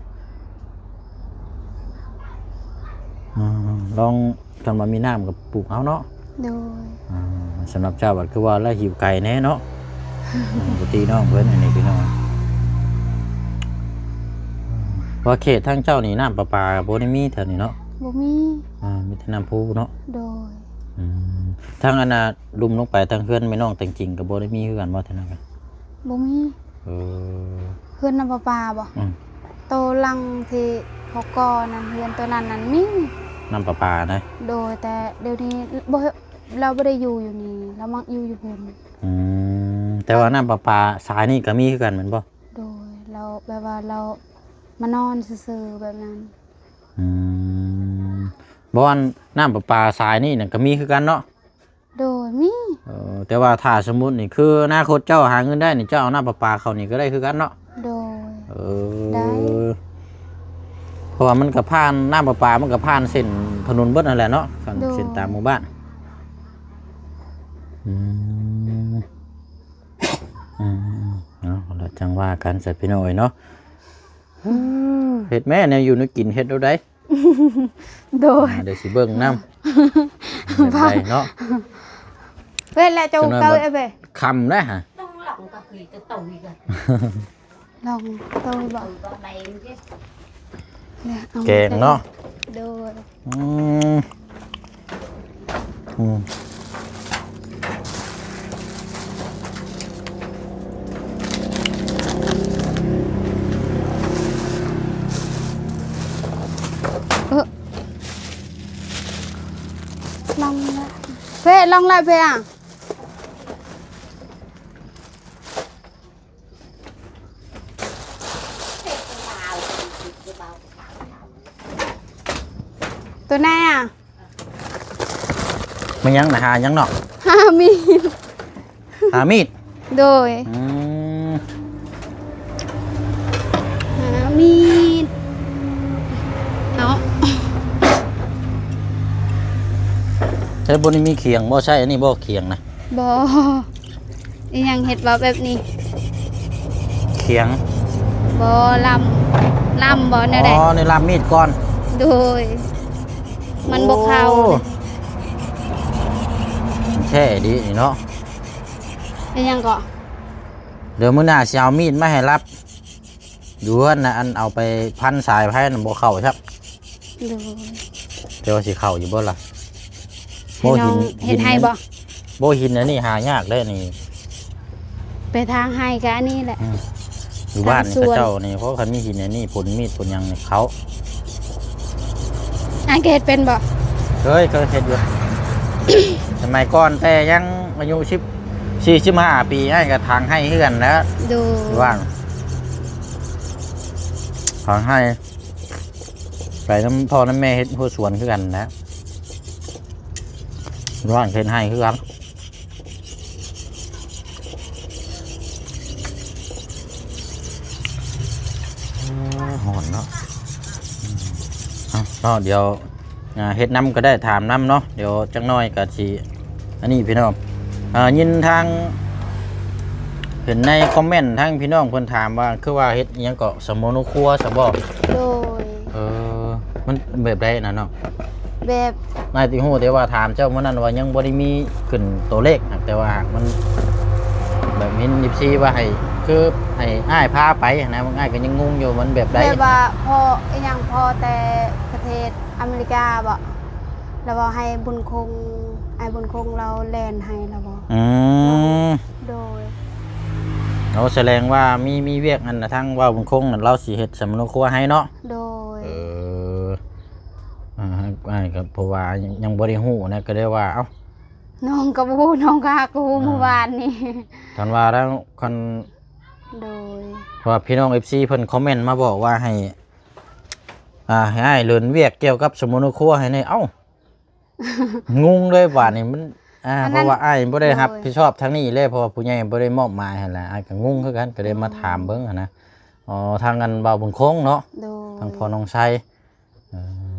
ອືມ ລອງ ຄັນວ່າມີນ້ຳກໍປູກເອົາເນາະ. ໂດຍ ອ່າ ສຳລັບເຈົ້າບັດຄືວ່າລະຫິວໄກແດ່ເນາະ. ອືມ ບໍ່ຕີນ້ອງເພິ່ນ ອັນນີ້ພີ່ນ້ອງ ວ່າເຂດທາງເຈົ້ານີ້ນ້ຳປະປາກໍບໍ່ໄດ້ມີແຖວນີ້ເນາະ. ບໍ່ມີ ອ່າ ມີແຕ່ນ້ຳພຸເນາະ. ໂດຍ ອືມ ທາງອັນນ່າ ລຸ່ມລົງໄປທາງເຮືອນແມ່ນ້ອງແຕງຈິງກໍບໍ່ໄດ້ມີຄືກັນບໍ່ ແຖວນັ້ນກະ? ບໍ່ມີ. ເອີ ເຮືອນນ້ຳປະປາບໍ່? ອືມ ໂຕຫຼັງທີ່ເຂົາກໍ່ນັ້ນ ເຮືອນໂຕນັ້ນນັ້ນມີ ນ້ຳປະປານະ? ໂດຍ ແຕ່ດຽວນີ້ບໍ່ ລາວບໍ່ໄດ້ຢູ່ຢູ່ນີ້ ລາວມັກຢູ່ຢູ່ພຸ້ນ. ອືມ ແຕ່ວ່ານ້ຳປະປາສາຍນີ້ກໍມີຄືກັນແມ່ນບໍ່? ໂດຍ ລາວແບບວ່າລາວມານອນຊື່ໆ ແບບນັ້ນ. ອືມ ບໍ່ ອັນນ້ຳປະປາສາຍນີ້ນະກໍມີຄືກັນເນາະ? ໂດຍ ມີ. ເອີ ແຕ່ວ່າຖ້າສົມມຸດນີ້ ຄືອະນາຄົດເຈົ້າຫາເງິນໄດ້ນີ້ ເຈົ້າເອົານ້ຳປະປາເຂົ້ານີ້ກໍໄດ້ຄືກັນເນາະ? ໂດຍ ເອີ ໄດ້. ເພາະວ່າມັນກໍຜ່ານ ນ້ຳປະປາມັນກໍຜ່ານເສັ້ນຖະໜົນເບິດຫັ້ນແຫຼະເນາະ ໂດຍ ເສັ້ນຕາມໝູ່ບ້ານ. ອືມ ອືມ ເອົາລະ ຈັ່ງວ່າກັນຊະພີ່ນ້ອງເອີຍເນາະ. ເຮັດແມ້ແນວຢູ່ແນວກິນ ເຮັດແນວໃດ? ໂດຍ ອ່າ ດຽວຊິເບິ່ງນຳ ແບບໃດເນາະ. ເວລາເຈົ້າເກີດເອີຍເວ ຄ່ຳແລ້ວຫະ ຕ້ອງລອງເຕີຍບໍ່? ແກງເນາະ. ໂດຍ ອືມ ອືມ ເອີ ລອງລະ ເພ ລອງລະເພອະ. ໂຕໃດອະ? ແມ່ນຫຍັງນະ? ຫາຫຍັງເນາະ? ຫາມີດ. ຫາມີດ? ໂດຍ ອືມ ຫາມີດເນາະ. ໃຊ້ ບໍ່ໄດ້ມີຂຽງບໍ່? ໃຊ້ອັນນີ້ບໍ່ ຂຽງນະ? ບໍ່. ອີຫຍັງເຮັດບໍ່ແບບນີ້? ຂຽງ ບໍ່ ລຳ ລຳບໍ່ ແນວໃດ? ອໍ ນີ້ລຳມີດກ່ອນ. ໂດຍ ມັນບໍ່ເຂົ້າ. ໂອ້ ແທ້ດີນີ້ເນາະ. ອີຫຍັງເກາະ? ດຽວມື້ໜ້າຊິເອົາມີດມາໃຫ້ລັບ ຢູ່ເຮືອນນະ ອັນເອົາໄປພັນສາຍໄຟນະ ບໍ່ເຂົ້າຊ້ຳ. ໂດຍ ແຕ່ວ່າຊິເຂົ້າຢູ່ບໍ່ລະ? ໃຫ້ນ້ອງເຮັດໃຫ້ບໍ່? ບໍ່ ຫີນອັນນີ້ຫາຍາກເດ້ນີ້. ໄປທາງໄຮ່ກະອັນນີ້ແຫຼະ. ອືມ ຢູ່ບ້ານນີ້ ເຂົາເຈົ້ານີ້ ເພາະຄັນມີຫີນອັນນີ້ ຜົນມີດຜົນຫຍັງນີ້ເຂົ້າ. ອ້າຍກໍເຮັດເປັນບໍ່? ເຄີຍ ເຄີຍເຮັດຢູ່. ສະໄໝກ່ອນແຕ່ຍັງອາຍຸສິບ ສີ່ສິບຫ້າປີ ອ້າຍກໍຖາງໄຮ່ຄືກັນແຫຼະ. ໂດຍ ຢູ່ບ້ານ ຖາງໄຮ່ ໄປນຳພໍ່ນຳແມ່ເຮັດຫົວສວນຄືກັນນະ. ຢູ່ບ້ານເຮັດໄຮ່ຄືກັນ. ຮ້ອນເນາະ. ເອົາເນາະ ດຽວ ອ່າ ເຮັດນຳກໍໄດ້ ຖາມນຳເນາະ. ດຽວຈັກໜ້ອຍກໍຊິ ອັນນີ້ພີ່ນ້ອງ ອ່າ ຍິນທາງ ເຫັນໃນຄອມເມັນທາງພີ່ນ້ອງເພິ່ນຖາມວ່າ ຄືວ່າເຮັດອີ່ຫຍັງເກາະ ສຳມະໂນຄົວຊະບໍ່? ໂດຍ ເອີ ມັນແບບໃດນະນ້ອງ? ແບບ ອ້າຍຕິຮູ້ແຕ່ວ່າຖາມເຈົ້າມື້ນັ້ນວ່າຍັງບໍ່ໄດ້ມີຂຶ້ນຕົວເລກນະ ແຕ່ວ່າມັນແບບມີເອັຟຊີວ່າໃຫ້ ຄືໃຫ້ອ້າຍພາໄປນະ ອ້າຍກໍຍັງງົງຢູ່ ມັນແບບໃດ? ແບບວ່າພໍອີ່ຫຍັງ ພໍແຕ່ປະເທດອາເມລິກາບໍ? ລະເວົ້າໃຫ້ບຸນຄົງ ອ້າຍບຸນຄົງລາວແລ່ນໃຫ້ລະບໍ? ອືມ ໂດຍ ໂອ້ ສະແດງວ່າມີ ມີວຽກອັນນະ ທາງເວົ້າບຸນຄົງນັ້ນ ລາວຊິເຮັດສຳມະໂນຄົວໃຫ້ເນາະ? ໂດຍ ເອີ ອ່າ ອ້າຍກໍເພາະວ່າຍັງ ຍັງບໍ່ໄດ້ຮູ້ນະ ກໍເລີຍວ່າ ເອົ້າ ນ້ອງກໍບໍ່ຮູ້ ນ້ອງກໍຫາກໍຮູ້ ອ່າ ມື້ວານນີ້ ຄັນວ່າແລ້ວ ຄັນ ໂດຍ ເພາະວ່າພີ່ນ້ອງເອັຟຊີເພິ່ນຄອມເມັນມາບອກວ່າໃຫ້ ອ່າ ໃຫ້ອ້າຍເລີນວຽກກ່ຽວກັບສຳມະໂນຄົວໃຫ້ແດ່ ເອົ້າ ງົງເລີຍບາດນີ້ ມັນ ອ່າ ອັນນັ້ນ ເພາະວ່າອ້າຍບໍ່ໄດ້ ໂດຍ ຮັບຜິດຊອບທາງນີ້ເລີຍ ເພາະວ່າຜູ້ໃຫຍ່ບໍ່ໄດ້ມອບໝາຍຫັ້ນແຫຼະ ອ້າຍກໍງົງຄືກັນ ກໍເລີຍມາຖາມເບິ່ງຫັ້ນນະ. ອໍ ທາງອັນບ່າວບຸນຄົງເນາະ ໂດຍ ທາງພໍ່ນ້ອງໄຊ ເອີ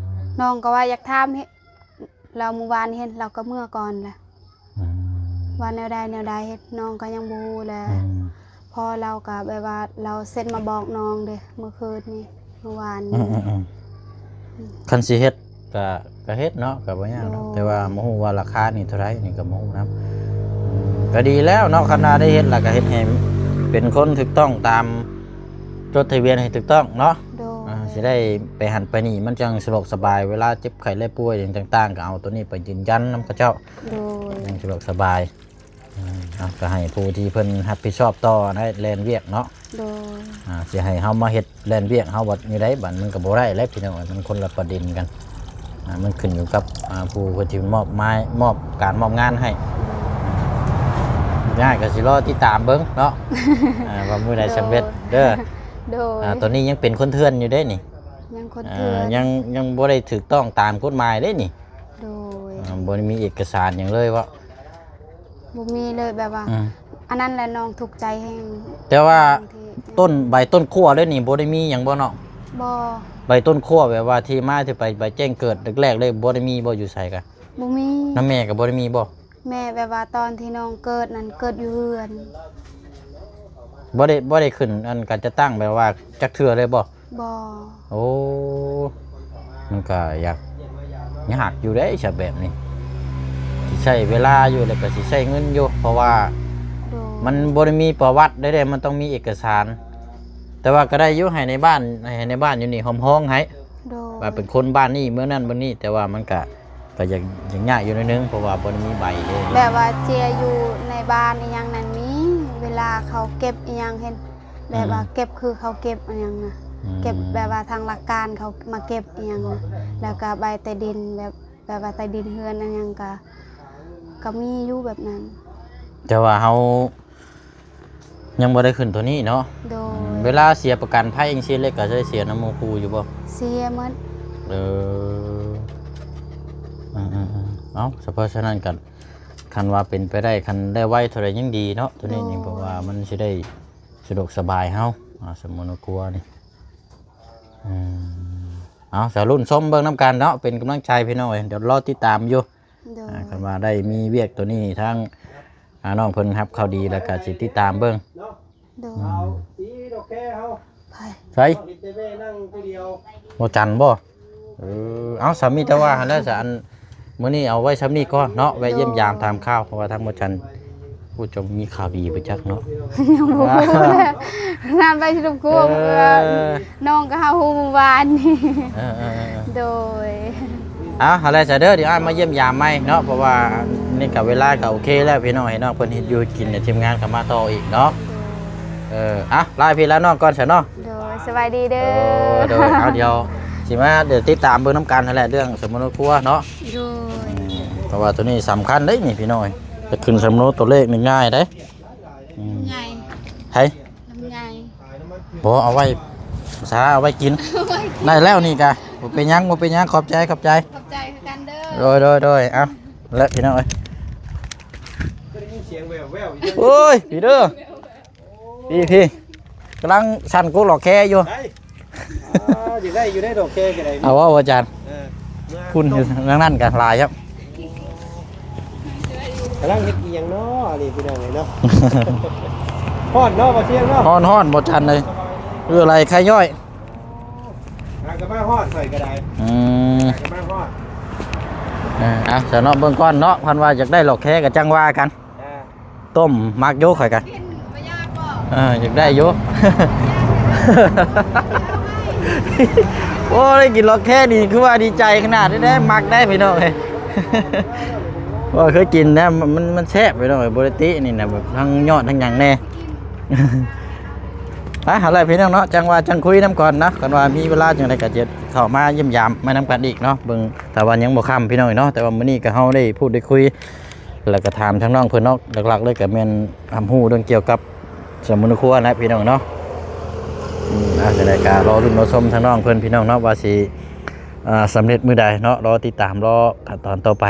ນ້ອງກໍວ່າຢາກຖາມເຮັດ ລາວມື້ວານເຫັນລາວກໍເມືອກ່ອນແຫຼະ ອືມ ວ່າແນວໃດແນວໃດ ເຮັດ ນ້ອງກໍຍັງບໍ່ຮູ້ແຫຼະ ອືມ ພໍ່ລາວກໍແບບວ່າລາວເຊັນມາບອກນ້ອງເດ້ ມື້ຄືນນີ້ ມື້ວານນີ້ ອືມໆ ອືມ ຄັນຊິເຮັດ ກະ ກະເຮັດເນາະ ກະບໍ່ຍາກດອກ ໂດຍ ແຕ່ວ່າບໍ່ຮູ້ວ່າລາຄານີ້ເທົ່າໃດ ນີ້ກະບໍ່ຮູ້ນຳ ອືມ ກະດີແລ້ວເນາະ ຄັນວ່າໄດ້ເຮັດລະກະເຮັດໃຫ້ເປັນຄົນຖືກຕ້ອງຕາມຈົດທະບຽນໃຫ້ຖືກຕ້ອງເນາະ ໂດຍ ອ່າ ຊິໄດ້ໄປຫັ້ນໄປນີ້ ມັນຈັ່ງສະດວກສະບາຍ ເວລາເຈັບໄຂ້ໄດ້ປ່ວຍຫຍັງຕ່າງໆ ກະເອົາໂຕນີ້ໄປຢືນຢັນນຳເຂົາເຈົ້າ ໂດຍ ຈັ່ງສະດວກສະບາຍ ອືມ ເນາະ ກໍໃຫ້ຜູ້ທີ່ເພິ່ນຮັບຜິດຊອບຕໍ່ໄດ້ແລ່ນວຽກເນາະ. ໂດຍ ອ່າ ຊິໃຫ້ເຮົາມາເຮັດແລ່ນວຽກເຮົາບັດຢູ່ໃດ ບັດມັນກໍບໍ່ໄດ້ແຫຼະພີ່ນ້ອງ ມັນຄົນລະປະເດັນກັນ. ອ່າ ມັນຂຶ້ນຢູ່ກັບ ອ່າ ຜູ້ເພິ່ນທີ່ມອບໝາຍ ມອບການມອບງານໃຫ້. ຍາກກໍຊິລໍຕິດຕາມເບິ່ງເນາະ ອ່າ ວ່າມື້ໃດສຳເລັດເດີ. ໂດຍ ອ່າ ຕອນນີ້ຍັງເປັນຄົນເຖື່ອນຢູ່ເດ້ນີ້ ຍັງຄົນເຖື່ອນ ອ່າ ຍັງ ຍັງບໍ່ໄດ້ຖືກຕ້ອງຕາມກົດໝາຍເດ້ນີ້. ໂດຍ ອ່າ ບໍ່ໄດ້ມີເອກະສານຫຍັງເລີຍເວາະ? ບໍ່ມີເລີຍ ແບບວ່າ ອືມ ອັນນັ້ນແຫຼະ ນ້ອງທຸກໃຈແຮງ. ແຕ່ວ່າ ບາງທີ ຕົ້ນ ໃບຕົ້ນຂົ້ວເລີຍນີ້ ບໍ່ໄດ້ມີຫຍັງບໍ່ເນາະ? ບໍ່ ໃບຕົ້ນຂົ້ວ ແບບວ່າທີ່ມາທີ່ໄປ ໃບແຈ້ງເກີດແລກໆເລີຍ ບໍ່ໄດ້ມີບໍ່? ຢູ່ໃສກະ ບໍ່ມີ. ນຳແມ່ກໍບໍ່ໄດ້ມີບໍ່? ແມ່ ແບບວ່າຕອນທີ່ນ້ອງເກີດນັ້ນ ເກີດຢູ່ເຮືອນ. ບໍ່ໄດ້ ບໍ່ໄດ້ຂຶ້ນອັນການຈັດຕັ້ງ ແບບວ່າຈັກເທື່ອເລີຍບໍ່? ບໍ່. ໂອ້ ມັນກໍຢາກຍາກຢູ່ເດ້ ຊະແບບນີ້ ຊິໃຊ້ເວລາຢູ່ ແລ້ວກໍຊິໃຊ້ເງິນຢູ່ ເພາະວ່າ ໂດຍ ມັນບໍ່ໄດ້ມີປະຫວັດໃດໆ ມັນຕ້ອງມີເອກະສານ. ແຕ່ວ່າກໍໄດ້ຢູ່ ໃຫ້ໃນບ້ານ ໃຫ້ໃນບ້ານຢູ່ນີ້ຮ້ອງໆໃຫ້ ໂດຍ ວ່າເປັນຄົນບ້ານນີ້ ເມືອງນັ້ນເມືອງນີ້ ແຕ່ວ່າມັນກະ ກໍຍັງ ຍັງຍາກຢູ່ໜ້ອຍໜຶ່ງ ເພາະວ່າບໍ່ໄດ້ມີໃບເດ້. ແບບວ່າເຈຍຢູ່ໃນບ້ານອີ່ຫຍັງນັ້ນມີ ເວລາເຂົາເກັບອີ່ຫຍັງ ເຫັນ ແບບວ່າ ອືມ ເກັບ ຄືເຂົາເກັບອີ່ຫຍັງນະ ອືມ ເກັບແບບວ່າທາງຫຼັກການເຂົາມາເກັບອີ່ຫຍັງນະ ແລ້ວກໍໃບໃຕ້ດິນ ແບບ ແບບວ່າໃຕ້ດິນເຮືອນອີ່ຫຍັງກໍ ກໍມີຢູ່ແບບນັ້ນ. ແຕ່ວ່າເຮົາ ຍັງບໍ່ໄດ້ຂຶ້ນໂຕນີ້ເນາະ. ໂດຍ ເວລາເສຍປະກັນໄພຈັ່ງຊີ້ເລີຍ ກໍໄດ້ເສຍນຳໝູ່ຄູ່ຢູ່ບໍ່? ເສຍໝົດ. ເອີ ອືມໆໆ ເອົ້າ ສະເພາະສະນັ້ນກໍ ຄັນວ່າເປັນໄປໄດ້ ຄັນໄດ້ໄວເທົ່າໃດຍິ່ງດີເນາະ ໂຕນີ້ນີ້ ໂດຍ ເພາະວ່າມັນຊິໄດ້ສະດວກສະບາຍເຮົາ ອ່າ ສະໝຸນຄົວນີ້. ອືມ ເອົາ ສະລຸ້ນຊົມເບິ່ງນຳກັນເນາະ ເປັນກຳລັງໃຈພີ່ນ້ອງເອີຍ ດຽວລໍຕິດຕາມຢູ່. ໂດຍ ອ່າ ຄັນວ່າໄດ້ມີວຽກໂຕນີ້ ທາງ ອ່າ ນ້ອງເພິ່ນຮັບຂ່າວດີ ແລ້ວກໍຊິຕິດຕາມເບິ່ງ. ໂດຍ ອືມ ໄປ ໃສ ບໍ່ຈັນບໍ່? ເອີ ເອົາ ສາມີແຕ່ວ່າຫັ້ນແຫຼະ ສະ ອັນ ມື້ນີ້ເອົາໄວ້ຊ່ຳນີ້ກ່ອນເນາະ ແວະຢ້ຽມຢາມຖາມຂ່າວ ເພາະວ່າທາງບໍ່ຈັນ ຜູ້ຈະມີຂ່າວດີບໍ່ຈັກເນາະ. ຍັງບໍ່ຮູ້ແຫຼະ ງານໄປສະຫຼຸບຄວາມ ເອີ ນ້ອງກໍຫາຮູ້ມື້ວານນີ້. ເອີໆໆ ໂດຍ ເອົາ ຫັ້ນແຫຼະຊະເດີ ດຽວອ້າຍມາຢ້ຽມຢາມໃໝ່ເນາະ ເພາະວ່ານີ້ກໍເວລາກໍໂອເຄແລ້ວ ພີ່ນ້ອງ ໃຫ້ນ້ອງເພິ່ນເຮັດຢູ່ເຮັດກິນ ແລ້ວທີມງານກໍມາຕໍ່ອີກເນາະ. ໂດຍ ເອີ ເອົາ ລາພີ່ລານ້ອງກ່ອນຊະເນາະ. ໂດຍ ສະບາຍດີເດີ. ໂດຍ ເອົາ ດຽວຊິມາ ດຽວຕິດຕາມເບິ່ງນຳກັນຫັ້ນແຫຼະ ເລື່ອງສຳມະໂນຄົວເນາະ. ໂດຍ ອືມ ເພາະວ່າໂຕນີ້ສຳຄັນເດ້ນີ້ພີ່ນ້ອງ ຈະຂຶ້ນສຳມະໂນຕົວເລກນີ້ງ່າຍເດ້. ອືມ ໃຫຍ່ ໃຜ ລຳໄຍ ບໍ່ ເອົາໄວ້ ສາ ເອົາໄວ້ກິນ ເອົາໄວ້ກິນ ໄດ້ແລ້ວນີ້ກະ ບໍ່ເປັນຫຍັງ ບໍ່ເປັນຫຍັງ ຂອບໃຈ ຂອບໃຈ ຂອບໃຈຄືກັນເດີ. ໂດຍ ໂດຍ ໂດຍ ເອົາ ແລະ ພີ່ນ້ອງເອີຍ ກໍໄດ້ຍິນສຽງແວ່ວໆຢູ່ ໂອ້ຍ ພີ່ເດີ ພີ່ ພີ່ ກຳລັງສັ່ນກົກຫຼອກແຄຢູ່. ໄດ້ ອ່າ ຢາກໄດ້ຢູ່ໄດ໋ດອກແຄກໍໄດ້ ເອົາເວົ້າອາຈານ. ເອີ ພຸ້ນ ຢູ່ທາງນັ້ນກໍຫຼາຍຄັບ. ກຳລັງເຮັດອີ່ຫຍັງເນາະ ອັນນີ້ພີ່ນ້ອງເອີຍເນາະ. ຮ້ອນເນາະ ບໍ່ສຽງເນາະ. ຮ້ອນໆ ບໍ່ຈັນເລີຍ ເອື້ອໄຫຼໄຄຍ້ອຍ. ຫາກໍມາຮອດ ຂ້ອຍກໍໄດ້. ອືມ ຫາກໍມາຮອດ. ເອີ ເອົາ ຊະເນາະ ເບິ່ງກ່ອນເນາະ ຄັນວ່າຢາກໄດ້ຫຼອກແຄກໍຈັ່ງວ່າກັນ. ຕົ້ມມັກຢູ່ຂ້ອຍກະ ເອີ ຢາກໄດ້ຢູ່. ໂອ້ ໄດ້ກິນຫຼອກແຄນີ້ຄືວ່າດີໃຈຂະໜາດເດ້ ມັກໄດ້ພີ່ນ້ອງເອີຍ. ບໍ່ເຄີຍກິນນະ ມັນ ມັນແຊບພີ່ນ້ອງເອີຍ ບໍ່ໄດ້ຕິນີ້ນະ ແບບທັງຍອດທັງຫຍັງແດ່. ໄປ ເອົາແຫຼະພີ່ນ້ອງເນາະ ຈັ່ງວ່າຈັ່ງຄຸຍນຳກ່ອນເນາະ ຄັນວ່າມີເວລາຈັ່ງໃດກໍຈະເຂົ້າມາຢ້ຽມຢາມມານຳກັນອີກເນາະ. ເບິ່ງ ແຕ່ວ່າຍັງບໍ່ຄ່ຳພີ່ນ້ອງເນາະ ແຕ່ວ່າມື້ນີ້ກໍເຮົາໄດ້ພູດໄດ້ຄຸຍ ແລ້ວກໍຖາມທາງນ້ອງເພິ່ນເນາະ ຫຼັກໆເລີຍກໍແມ່ນຮັບຮູ້ເລື່ອງກ່ຽວກັບສຳມະໂນຄົວນະພີ່ນ້ອງເນາະ. ອືມ ອ່າ ຈັ່ງໃດກໍລໍລຸ້ນລໍຊົມທາງນ້ອງເພິ່ນພີ່ນ້ອງເນາະ ວ່າຊິ ອ່າ ສຳເລັດມື້ໃດເນາະ ລໍຕິດຕາມ ລໍຂັ້ນຕອນຕໍ່ໄປ.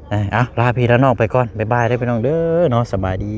ເອີ ເອົາ ລາພີ່ລານ້ອງໄປກ່ອນ ບາຍບາຍເດີພີ່ນ້ອງເດີເນາະ ສະບາຍດີ.